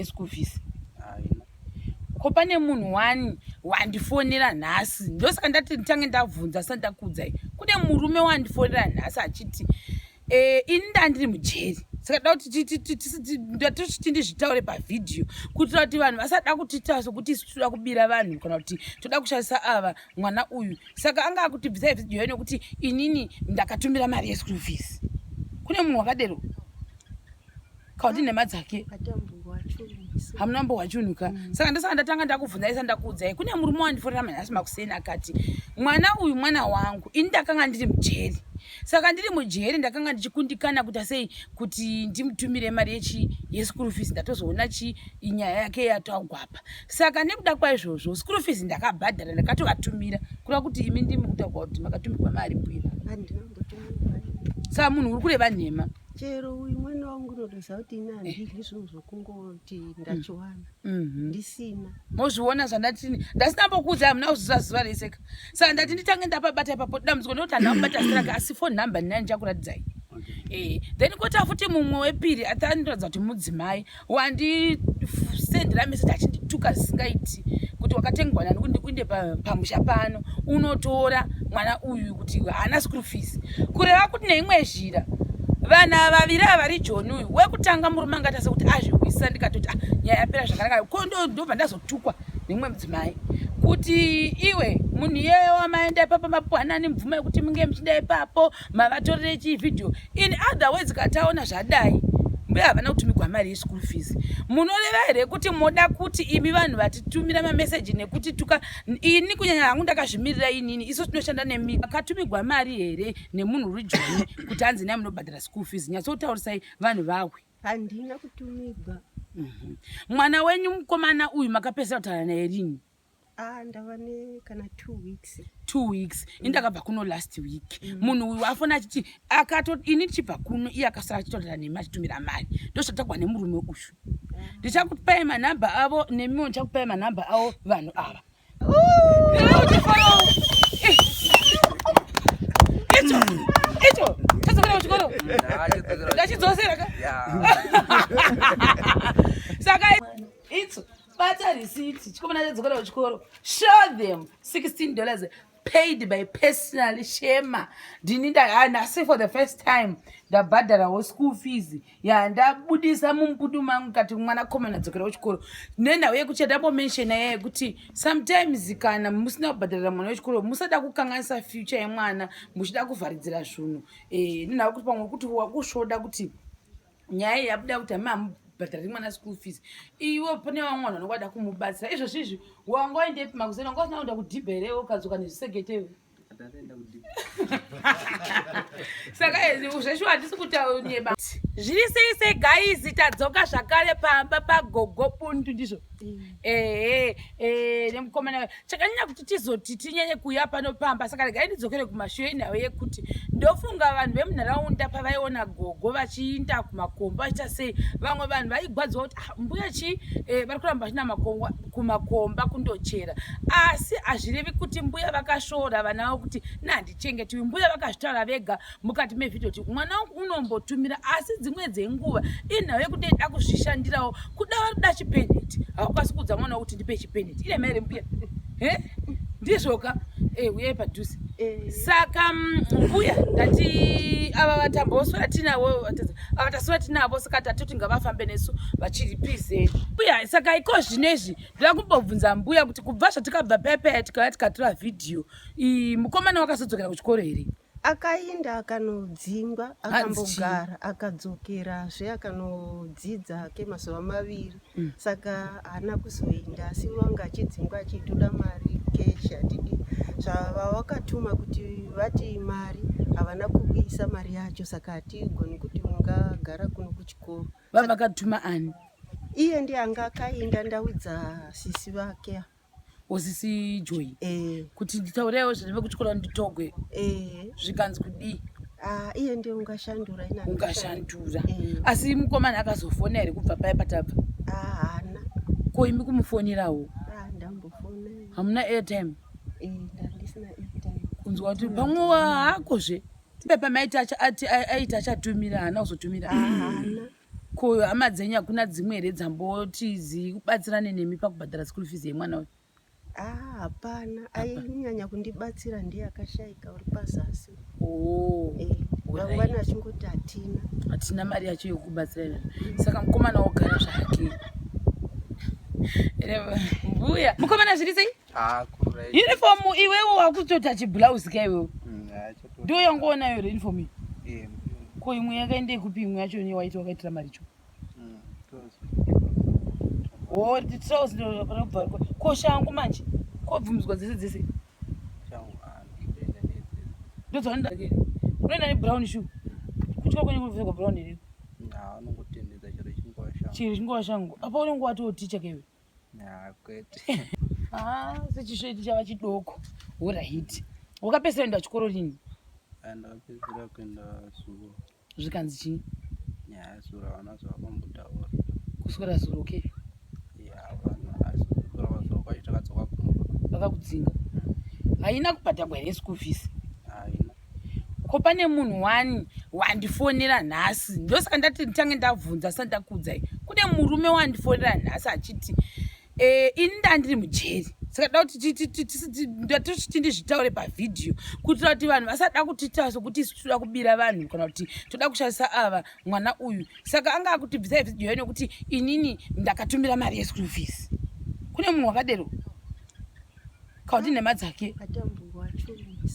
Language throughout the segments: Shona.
Yeschool fees. Ko pane munhu wani wandifonera nhasi, ndosaka ndati nditange ndabvunza sati ndakuudzai. Kune murume wandifonera nhasi achiti eh, ini ndandiri mujeri, saka da kuti ndatoti ndizvitaure pavhidhiyo kuitira kuti vanhu vasada kutiita sokuti isu toda kubira vanhu kana kuti toda kushandisa ava mwana uyu. Saka anga akutibvisai vhidhiyo nekuti inini ndakatumira mari yeschool fees. Kune munhu wakadero kana kuti nhema dzake hamuna mbohwachunuka. Saka ndosaka ndatanga ndakubvunza isa ndakuudzai. Kune murume wandifonera manhasi makuseni akati mwana uyu mwana wangu, ini ndakanga ndiri mujeri, saka ndiri mujeri ndakanga ndichikundikana kuita sei kuti ndimutumire mari yechi yeschool fees. Ndatozoona chi nyaya yake yatagwapa, saka nekuda kwaizvozvo school fees ndakabhadhara, ndakatovatumira. Kureva kuti imi ndimi kutaurwa kuti makatumirwa mari, mbuya? Saka munhu uri kureva nhema. Chero uyu mwana wangu unotoziva kuti ini handidyi zvinhu zvokungoti ndachiwana ndisina. Mozviona zvandati ndasina mbokuudza, hamuna kuziva zuva reseka. Saka ndati nditange ndapabata ipapo dambudziko nekuti handina kubata zita rake, asi phone number ndinani ndichakuratidzai. Then kota futi mumwe wepiri atandiratidza kuti mudzimai wandisendera message achindituka zvisingaiti kuti wakatengwa nani kuti uinde pamusha pano unotora mwana uyu kuti haana school fees. Kureva kuti neimwe zhira vanhu vaviri ava vari joni, uyu wekutanga murume angaita sekuti azvihwisa, ndikatoti, ah, nyaya yapera zvakanaka. Ko ndobva ndazotukwa nemumwe mudzimai kuti iwe munhu iyeye wamaenda ipapo mapuhanani mvumo yekuti munge muchinda ipapo mavatorere chivhidhiyo. In other words, kataona zvadai, mbuya havana kutumigwa mari yeschool fees. Munoreva here kuti moda kuti imi vanhu vatitumira mameseji nekuti tuka ini kunyanya hangu ndakazvimirira inini, isu tinoshanda nemi, akatumigwa mari here nemunhu uri joni kuti hanzi nai munobhadhara school fees? Nyatsotaurisai vanhu vawe. Handina kutumigwa. Mwana wenyu mukomana uyu makapedzisira kutaura naye rini? Ah, ndava nekana 2 weeks. 2 weeks. Ini ndakabva kuno last week. Munhu uyu afona achiti akato ini ndichibva kuno iye akasara achitaurira nemi achitumira mari. Ndozvatagwa nemurume uyu. Ndichakupai manhamba avo, nemiwo ndichakupai manhamba avo vanhu ava. Eh. Icho icho chadzokera kuchikoro, ndachidzosera ka. Saka itso bata risiti, chikomana chadzokera kuchikoro. Show them $16 paid by personally Shema. Ndini nhasi for the first time ndabhadharawo school fees yandabudisa mumupudu mangu kati mwana komana dzokera kuchikoro. Nenhau yekuti yandambomenshena yaya yekuti sometimes kana musina kubhadharira mwana wechikoro, musada kukanganisa future yemwana muchida kuvharidzira zvinhu. Nenhau yekuti pamwe kuti wakusvoda kuti nyaya iyi yabuda kuti hama hamubhadhariri mwana school fees, iwe pane vamwe vanhu vanonga vada kumubatsira. Izvozvo izvi wanga waendepi makuseni? Wanga usina kuenda kudhibha here ukadzoka nezvisegetewe? Saka zveshuwa handisi kutaunyeba. Zviri sei sei guys, tadzoka zvakare pamba pagogo Bundu, ndizvo? Ehe, nemukomana. Chakanyanya kuti tizoti tinyanye kuuya pano pamba, saka regai ndidzokere kumashure, inhau yekuti ndofunga vanhu vemunharaunda pavaiona gogo vachiinda kumakomba vachiita sei, vamwe vanhu vaigwadziwa kuti, ah, mbuya chi vari kuramba vachina kumakomba kundochera. Asi hazvirevi kuti mbuya vakasvoora vana vavo kuti nandichengetiwi. Mbuya vakazvitaura vega mukati mevhidhiyo kuti mwana wangu unombotumira, asi dzimwe dzenguva inhau yekuti ida kuzvishandirawo. Kuda vari kuda chipeneti, haukwanisi kuudza mwana kuti ndipe chipeneti ile maere mbuya. Ndizvoka? Uyai padhuze. Saka mbuya, ndati ava vatamboswera tinavo, ava taswera tinavo, saka tatoti ngavafambe nesu vachiripize mbuya. Saka iko zvinezvi ndoda kumbobvunza mbuya kuti kubva zvatikabva pepe tikauya tikatora vhidhiyo, mukomana wakazodzokera kuchikoro here? Akainda akanodzingwa, akambogara, akadzokerazve, akanodzidza hake mazuva 2. Saka haana kuzoinda, asi wanga achidzingwa achitoda mari cash. Hatidi zvavawakatuma kuti vati mari, havana kuuyisa mari yacho, saka hatigoni kuti ungagara kuno kuchikoro. Vavakatuma ani? Iye ndiye anga akainda, ndaudza sisi vake. Osisi Joy? Eh. Kuti nditaurewo zvineve kuchikoro nditogwe? Eh. Zvikanzi kudii? Ah, iye ndiye ungashandura ina. Ungashandura. Asi mukomana akazofona here kubva paya patabva? Ah, haana. Ko imi kumufonerawo? Ah, ndambofona. Hamuna airtime? Eh, ndandisina airtime. Kunzwa kuti pamwe hakozve pamaiti aiti achatumira, haana kuzotumira? Ah, haana. Ko hama dzenyu hakuna dzimwe here dzamboti dzikubatsirane nemi pakubhadhara school fees yemwana uyu? Ah, hapana. Ainyanya kundibatsira ndiye akashaika uri pazasi. Oh. Eh, vamwe achingoti hatina. Hatina mari yacho yekubatsira izvo. Saka mukomana wogara zvake. Mbuya, mukomana zviri sei? Ah, Uniform iwewe wakutoita chiblouse ka iwewe. Ndiyo yangoona iyo uniform iyi. Eh, Ko imwe yakaenda kupi imwe yacho ne waiti wakaitira maricho? Oh, trousers ndobva ko shangu manje. Kobvumidzwa dzese dzese. Ndodzaoenda unoenda nebrown shoe. Kuchikoro kwenyu kunopfekwa brown here? Anongotendedza chero chingova shangu. Chero chingova shangu. Apa unenge watoticha kewe. Kwete. Ah, sechisveti chava chidoko. Horaiti. Wakapedzisira kuenda chikoro rini? Ndakapedzisira kuenda zuro. Zvikanzi chii? Nyaya zuro havana zvavakambotaura. Kuswera zuro okay? Ya, havana. Asi kuswera zuro kwacho takadzoka kumba. Vakakudzinga. Haina kubhadhagwa here school fees? Haina. Ko pane munhu wani wandifonera nhasi, ndosaka ndati nditange ndabvunza sati ndakuudzai. Kune murume wandifonera nhasi achiti ini ndandiri mujeri, saka da kuti ndatochiti ndizvitaure pavhidhiyo kuitira kuti vanhu vasada kutiita sokuti isu toda kubira vanhu kana kuti toda kushandisa ava mwana uyu. Saka anga akutibvisai vhidhiyo yayo nekuti inini ndakatumira mari yeschool fees. Kune munhu wakadero kana kuti nhema dzake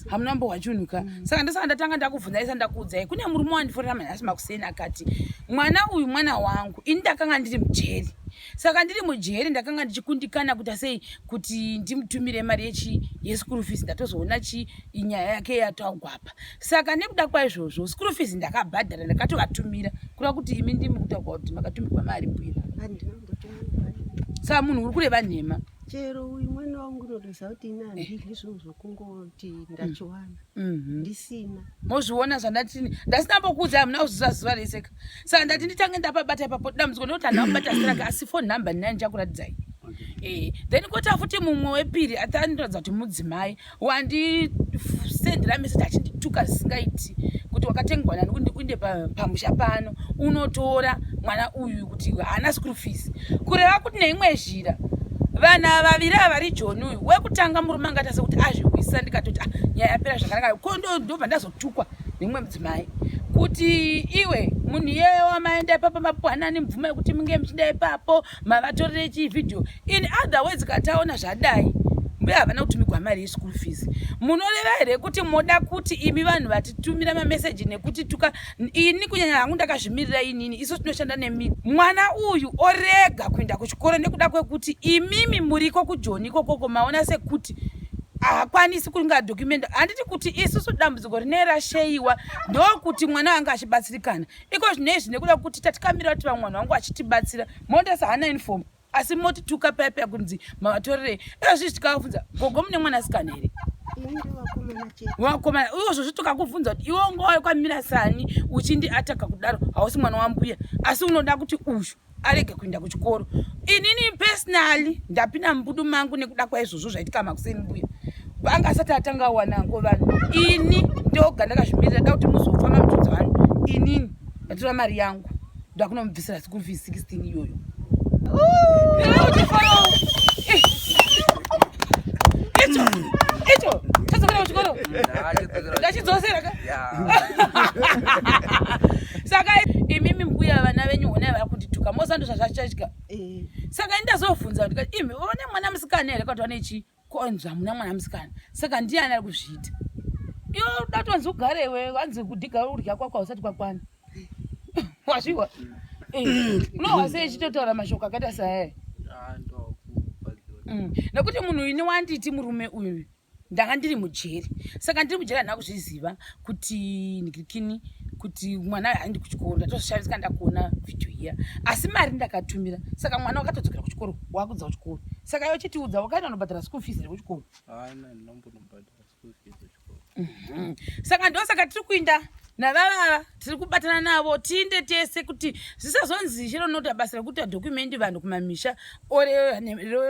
hamuna mbohwachunuka. Saka ndosaka ndatanga ndakubvunza isa ndakuudzai. Kune murume wandifonera manhasi makuseni akati mwana uyu mwana wangu, ini ndakanga ndiri mujeri, saka ndiri mujeri ndakanga ndichikundikana kuita sei kuti ndimutumire mari yechi yeschool fees. Ndatozoona chi nyaya yake yatagwapa. Saka nekuda kwaizvozvo school fees ndakabhadhara, ndakatovatumira. Kureva kuti imi ndimi kutaurwa kuti makatumirwa mari mbuya? Saka munhu uri kureva nhema. Chero uyu mwana wangu unotoziva kuti ini handidyi zvinhu zvokungoti ndachiwana ndisina. Mozviona zvandati ndasina mbokuudza, hamuna kuziva zuva rese ka. Saka ndati nditange ndapabata ipapo dambudziko nekuti handina kubata zita rake, asi phone number ndinayo, ndichakuratidzai. Then kota futi mumwe wepiri atandiratidza kuti mudzimai wandisendera message achindituka zvisingaiti kuti wakatengwa nani kuti uinde pamusha pano unotora mwana uyu kuti haana school fees. Kureva kuti neimwe zhira vanhu vaviri ava vari Joni, uyu wekutanga murume angaita sekuti azvihwisa, ndikatoti ah, nyaya yapera zvakanaka. Ko ndobva ndazotukwa nemumwe mudzimai kuti iwe munhu iyeye wamaenda ipapo mapuhanani mvumo yekuti munge muchinda ipapo mavatorere chivhidhiyo. In other words, kataona zvadai, mbuya havana kutumigwa mari yeschool fees. Munoreva here kuti moda kuti imi vanhu vatitumira mameseji nekuti tuka ini kunyanya hangu ndakazvimirira inini, isu tinoshanda nemi, mwana uyu orega kuenda kuchikoro nekuda kwekuti imimi muriko kuJoni ikokoko maona sekuti haakwanisi kunga document? Handiti kuti isusu dambudziko rine rasheyiwa ndokuti mwana anga achibatsirikana iko zvino izvi nekuda kuti tatikamira kuti vamwe vanhu vangu vachitibatsira, mondasa hana uniform, asi motituka paya paya kunzi mavatorerei. Izvozvi tikavabvunza, gogo mune mwanasikana here? Vakomana. Izvozvo tikakubvunza kuti iwe unga wakamira sani uchindiataka kudaro, hausi mwana wambuya, asi unoda kuti uyu arege kuenda kuchikoro. Inini personally ndapinda mubudu mangu nekuda kwaizvozvo zvaitika makuseni. Mbuya anga asati atanga awanango vanhu, ini ndoga ndakazvimirira da kuti muzofamba mutudza vanhu. Inini ndatora mari yangu, ndakunomubvisira school fees 16 iyoyo. Icho icho chadzokera kuchikoro, ndachidzosera ka. Saka imimi mbuya, vana venyu honai vari kundituka mosando zvazvachatyika. Saka indazobvunza ndikati imi vane mwana musikana here? Kwati vane chi konzi hamuna mwana musikana. Saka ndiani ari kuzviita? Iwe datonzi ugare iwe, wanzi kudhiga urya kwako hausati kwakwana. Wazviwa unohwa sei chitotaura mashoko akaita saaya? Nekuti munhu ini wanditi murume uyu ndanga ndiri mujeri, saka ndiri mujeri handina kuzviziva kuti ndikini kuti mwana haendi kuchikoro. Ndatozvishandisa ndakuona vhidhiyo iya, asi mari ndakatumira. Saka mwana wakatodzokera kuchikoro, wakudza kuchikoro. Saka iwe chitiudza, wakaenda unobhadhara school fees here kuchikoro? Saka ndosaka tiri kuinda navavava, tiri kubatana navo tiinde tese kuti zvisazonzi chero nota basa rekuita document vanhu kumamisha oreva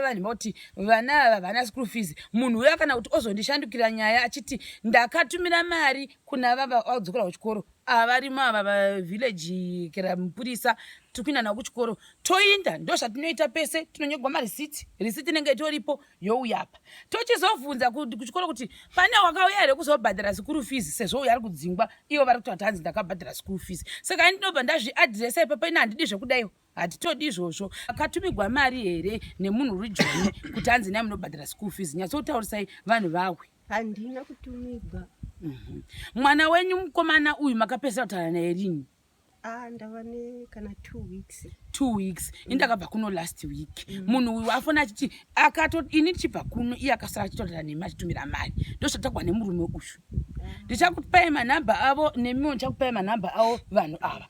vanhu kuti vana ava vana school fees. Munhu uya kana kuti ozondishandukira nyaya achiti ndakatumira mari kuna vava vadzokera kuchikoro, ava varimo ava vavillage kera mupurisa. Tiri kuinda navo kuchikoro, toinda. Ndo zvatinoita pese, tinonyogwa marisiti. Risiti inenge itoripo, youya apa. Tochizobvunza kuchikoro kuti pane wakauya here kuzobhadhara school fees, sezvo uyo ari kudzingwa, ivo vari kuti hanzi ndakabhadhara school fees. Saka ini ndinobva ndazviadhiresa ipapo. Ina handidi zvekudaiwo, hatitodi izvozvo. Akatumigwa mari here nemunhu uri joni kuti hanzi nai munobhadhara school fees? Nyatsotaurisai vanhu vawe. Handina kutumigwa. Mwana wenyu mukomana uyu makapedzisira kutaura naye rini? Ah, ndava nekana 2 weeks. 2 weeks. Ini ndakabva kuno last week. Munhu uyu afona achiti akato ini ndichibva kuno, iye akasara achitaurira nemi achitumira mari. Ndozvatagwa nemurume uyu. Ndichakupai manhamba avo, nemiwo ndichakupai manhamba avo vanhu ava.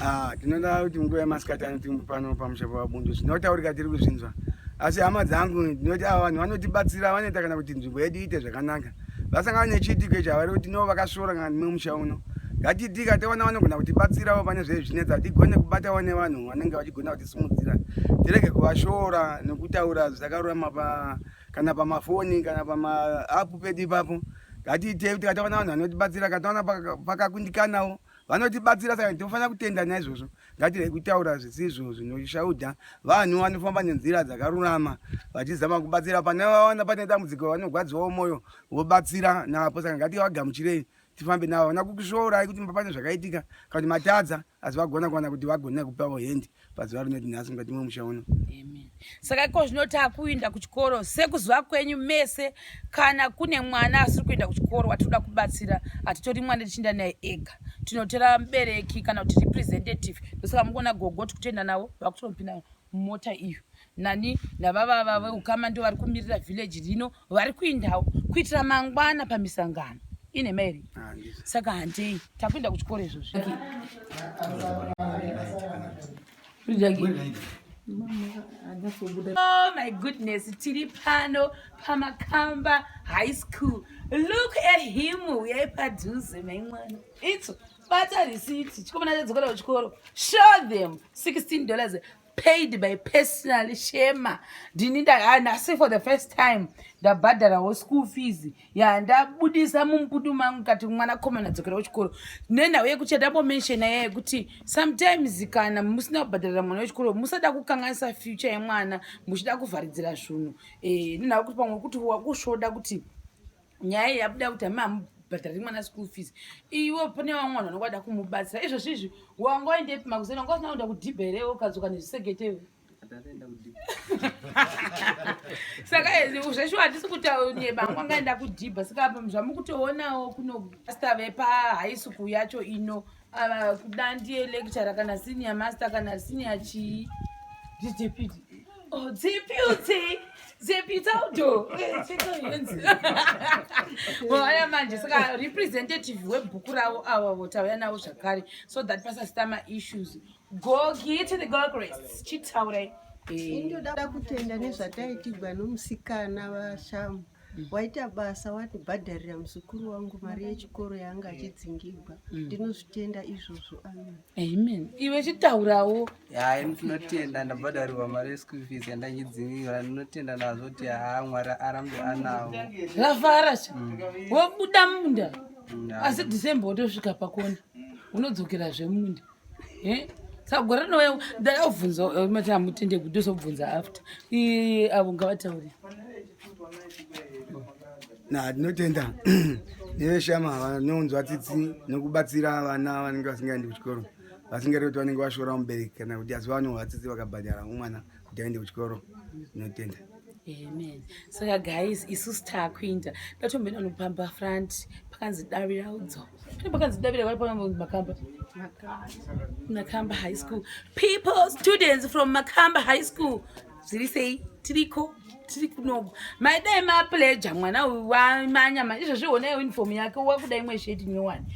Ah, tinoda kuti nguva yemasikati anoti pano pamusha paVaBundu zvinotaurika tiri kuzvinzwa, asi hama dzangu, ndinoti ava vanhu vanotibatsira, vanoita kana kuti nzvimbo yedu iite zvakanaka. Vasangana nechiitiko ichi, havari kuti no vakasvora kana nemusha uno. Ngatiitika taona vanogona kutibatsirawo pane zve zvinetsa, tigone kubatawo nevanhu vanenge vachigona kutisimudzira. Tirege kuvashora nekutaura zvisakarurama pa kana pamafoni kana pamaapu pedu ipapo. Ngatiitei kuti kataona vanhu vanotibatsira, kataona pakakundikanawo vanotibatsira, saka tinofanira kutenda naizvozvo. Ngatirege kutaura zvisizvo zvinoshaudha. Vanhu vanofamba nenzira dzakarurama vachizama kubatsira pane vaona pane dambudziko, vanogwadziwawo mwoyo vobatsira napo. Saka ngativagamuchirei, tifambe navo. Vana kukusvorai kuti pane zvakaitika kana kuti matadza, asi vagona kuwana kuti vagone kupawo hendi pazuva rinoti nhasi mukati memusha uno. Amen. Saka iko zvino taakuinda kuchikoro. Sekuziva kwenyu mese, kana kune mwana asiri kuenda kuchikoro watinoda kubatsira, hatitori mwana tichienda naye ega, tinotora mubereki kana kuti representative. Ndosaka mukuona gogo tikutoenda navo, vakutonopinda mumota iyo nani navavava veukama, ndo vari kumirira village rino, vari kuindawo kuitira mangwana pamisangano ine mairi. Ah, ndizvo. Saka handei, takuenda kuchikoro izvozvi. Oh my goodness, tiri pano paMakamba High School. Look at him, uyai padhuze mai mwana. Itso, bata receipt. Chikomana chadzokera kuchikoro. Show them $16 paid by personal Shema. Ndini nhasi for the first time ndabhadharawo school fees yandabudisa mumupudu mangu kati mwanakomana dzokera kuchikoro. Nenhau yekuti yandambomentiona yaya yekuti sometimes kana musina kubhadharira mwana wechikoro, musada kukanganisa future yemwana muchida kuvharidzira zvinhu. Nenhau yekuti pamwe kuti wakusvoda kuti nyaya iyi yabuda kuti hama hamubhadhariri mwana school fees, iwe pane vamwe vanhu vanonga vada kumubatsira. Izvozvo izvi wanga waendepi makuseni? Wanga usina kuenda kudhibha here ukadzoka nezvisegetewe? Ndataenda kudhibha. Saka zveshuwa handisi kutanyeba, hangu angaenda kudhibha. Saka apa zvamukutoonawo kuno master vepahigh school yacho ino, ava kuda ndiye lecturer kana senior master kana senior chii, deputy. Oh, deputy, deputy audo vaya manje. Saka representative webhuku ravo avo tauya navo zvakare so that pasasita maissues. Gogi to the gogrest, chitaurai. Indoda kutenda nezvataitigwa nomusikana vaShamu. Waita basa, watibhadharira muzukuru wangu mari yechikoro yaanga achidzingigwa. Ndinozvitenda izvozvo, amen. Amen. Iwe chitaurawo. Hai, ndinotenda, ndabhadharirwa mari yeschool fees yandanyidzingirwa. Ndinotenda nazvo kuti haa, Mwari arambe anawo. Rafara cha wabuda munda, asi December wotosvika pakona, unodzokerazve munda. Eh? Saka gore rinouya ndada kubvunza mati hamutende kuti ndozobvunza after. Avo ngavataure. Na tinotenda neveshama vanounzwa tsitsi nekubatsira vana vanenge vasingaendi kuchikoro, vasingari kuti vanenge vashora mubereki kana kuti, asi vanohwa tsitsi vakabhadhara mwana kuti aende kuchikoro. Tinotenda. Amen. Saka guys, isusu taakuinda. Ndatomboenda nopamba front pakanzi Daviraudzo. Pane pakanzi Davira vari pakanzi Makamba. Makamba High School. People, students from Makamba High School. Zviri sei? Tiriko? Tiri kunoku. Maidai mapledger mwana uyu wamanya. Izvozvi honai uniform yake, wakuda imwe sheti nyowani.